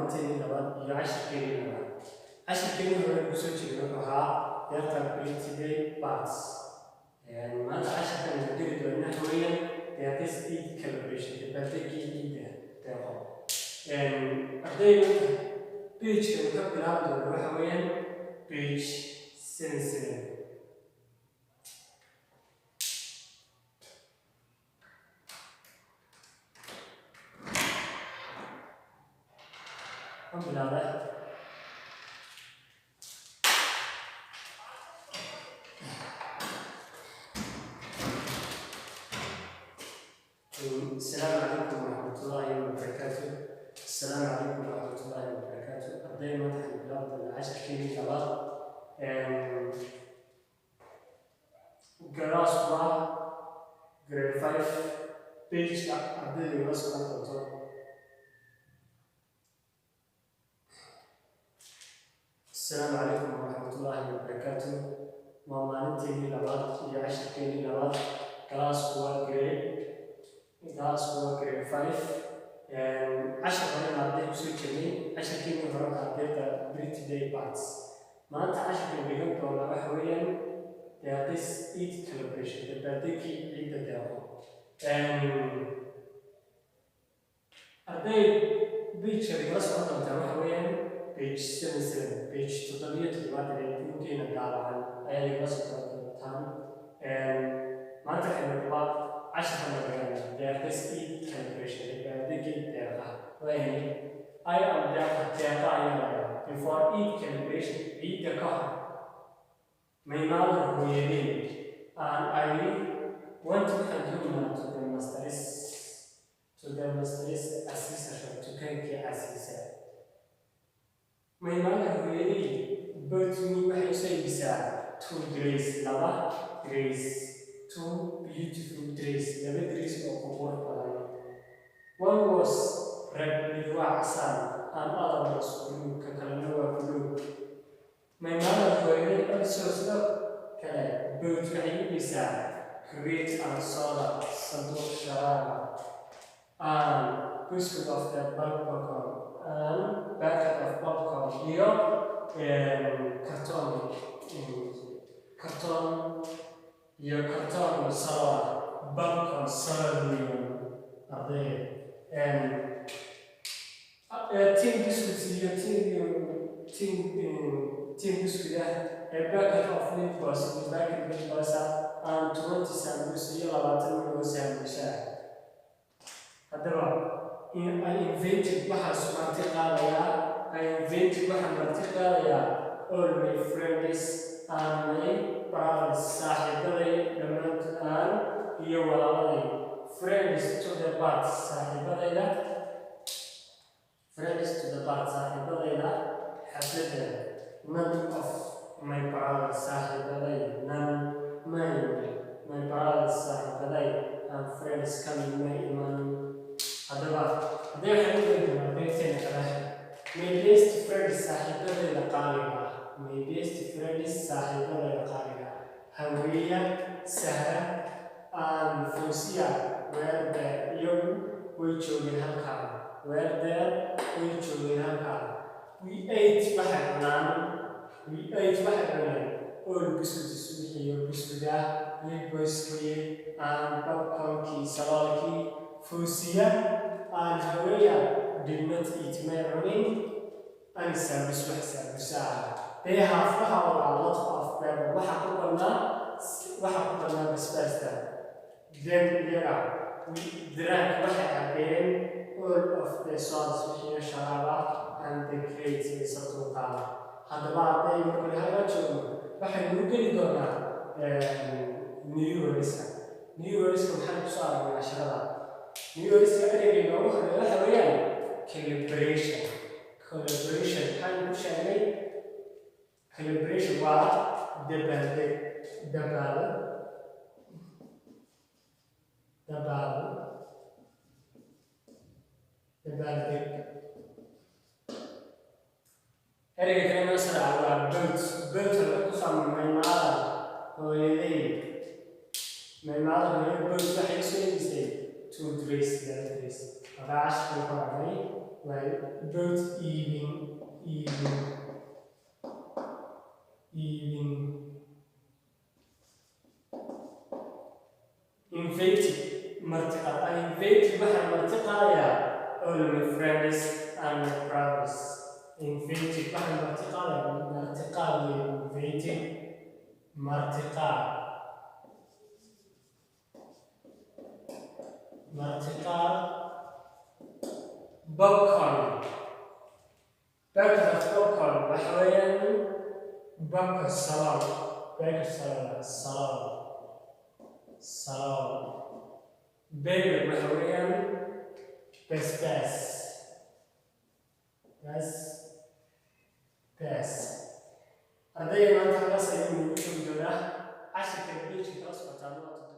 Maalinteedii labaad iyo cashirkeedii labaad. Cashirkeedii hore kusoo jiray wuxuu ahaa Deeqa Birthday Party. Maanta cashirkan aynu geli doonaa waxa weeyaan Deeqa's Eid celebration, dabaaldegii ciidda Deeqo. Arday, maanta page-ka ka bilaabi doono waxa weeyaan page 77. Waan bilaabay. Asalaamu calaykum waraxmatullaahi wabarakaatu. Asalaamu calaykum waraxmatullaahi wabarakaatu. Arday, maanta waxaan bilaabi doonaa cashirkeedii labaad. Class waa grade 5. Page-ka ardayda ula socon doonto. Asalaamu calaykum waraxmatullaahi wabarakaatu. Waa maalinteedii labaad iyo cashirkeedii labaad. Class waa grade 5. Cashir hore arday kusoo jirnay. Cashirkeedii hore waxaa Deeqa Birthday Party. Maanta cashirkan dhigan doona waxa weeyaan Deeqa's Eid celebration, dabaaldegii ciidda Deeqo. Arday, page-ka igala socon doontaa waxa weeyaan page 77, page 77 ee buuggeena daabacan ayaad igala socon doontaan. Maanta waxaynu rabaa cashirka magaalada Deeqa's Eid celebration, dabaaldegii Deeqa. Waayahay, I am Deeqa. Deeqa ayaa la. Before Eid celebration, ciidda ka hor, my mother, hooyadey, and I went, waxaan joognaa, to the master's Casiisa shop, dukaankii Casiisa. My mother, hooyadey, bought me, waxay soo iibisaa, two dress, laba dress, two beautiful dress, laba dress oo qurux badan. One was red, mid waa casaan, and other was blue, ka kalena waa blue. My mother, hooyaday, also, sidoo kale, bought, waxay iibisaa, crate and soda, sanduuq sharaaba, and biscuit of the popcorn, and packet of popcorn, iyo kartoon iyo kartoon salad, popcorn salad weeyaan ardayda, tin biscuits iyo tin biscuit ah, a packet of meatballs, iyo packet meatballs ah, and 20 sambusa, iyo 20 midhoo sambusa ah. Haddaba, I invited, waxaan marti qaadayaa, I invited, waxaan marti qaadayaa, all my friends and my brothers, saaxiibaday dhammaantood aan iyo walaaladay, friends to the party, saaxiibadayda, friends to the party, saaxiibadayda xafladda. None of my brothers, saaxiibaday, none my brothers, saaxiibaday, and friends coming, may iman. Haddaba haddii waxaan u geli doonaa beegteena kale. My best friends, saaxiibadayda qaaliga ah, my best friends, saaxiibadayda qaaliga ah, Haweya, Sahra and Fawsiya, were there, iyagu way joogeen halkaa, were there, way joogeen halkaa. We ate, waxay cunaan, we ate, waxay cuneen, all biscuits, wixii biscuit ah, meatballskii and popcornkii, saloolkii. Fawsiya and Haweya did not eat, may cunin, any sambus, wax sambusa ah. They have, waxa waa, a lot of pepper, waxa ku badnaa basbaasta. Them, iyaga, we drank, waxay cabeen, all of the sodas, wixii sharaab ah, and the crates, iyo sanduuqa. Haddaba arday, markale halkaa joogno waxaynu u geli doonaa new wordska. New wordska maxaan kusoo aragnay casharada? New wordska ereyga inoogu horeeya waxa weeyaan calibration. Calibration maxaan ku sheegnay? Calibration waa dabaaldeg, dabaal dabaaldeg. Ereyga kale noo sharca waa bought. Bought waxay ku soo my mother, hooyaday, my mother, hooyada, bought, waxay soo iibisay, Two dress, laba dress. Markaa cashirka ku arnay waa about iibin, iibin, iibin. Invited, martiqaad. I invited, waxaan martiqaadayaa, all my friends and my brothers. Invited, waxaan martiqaadayaa, martiqaad wey. Invited, martiqaad, martiqaad. Popcorn, bucket of popcorn waxa weeyaan babka salool, bucket salool, salool, salool. Pepper waxa weeyaan basbaas, bas baas. Ardayga, maanta halkaas ayuu nagu joogi doonaa cashirka. Page-ka kala socotaan waa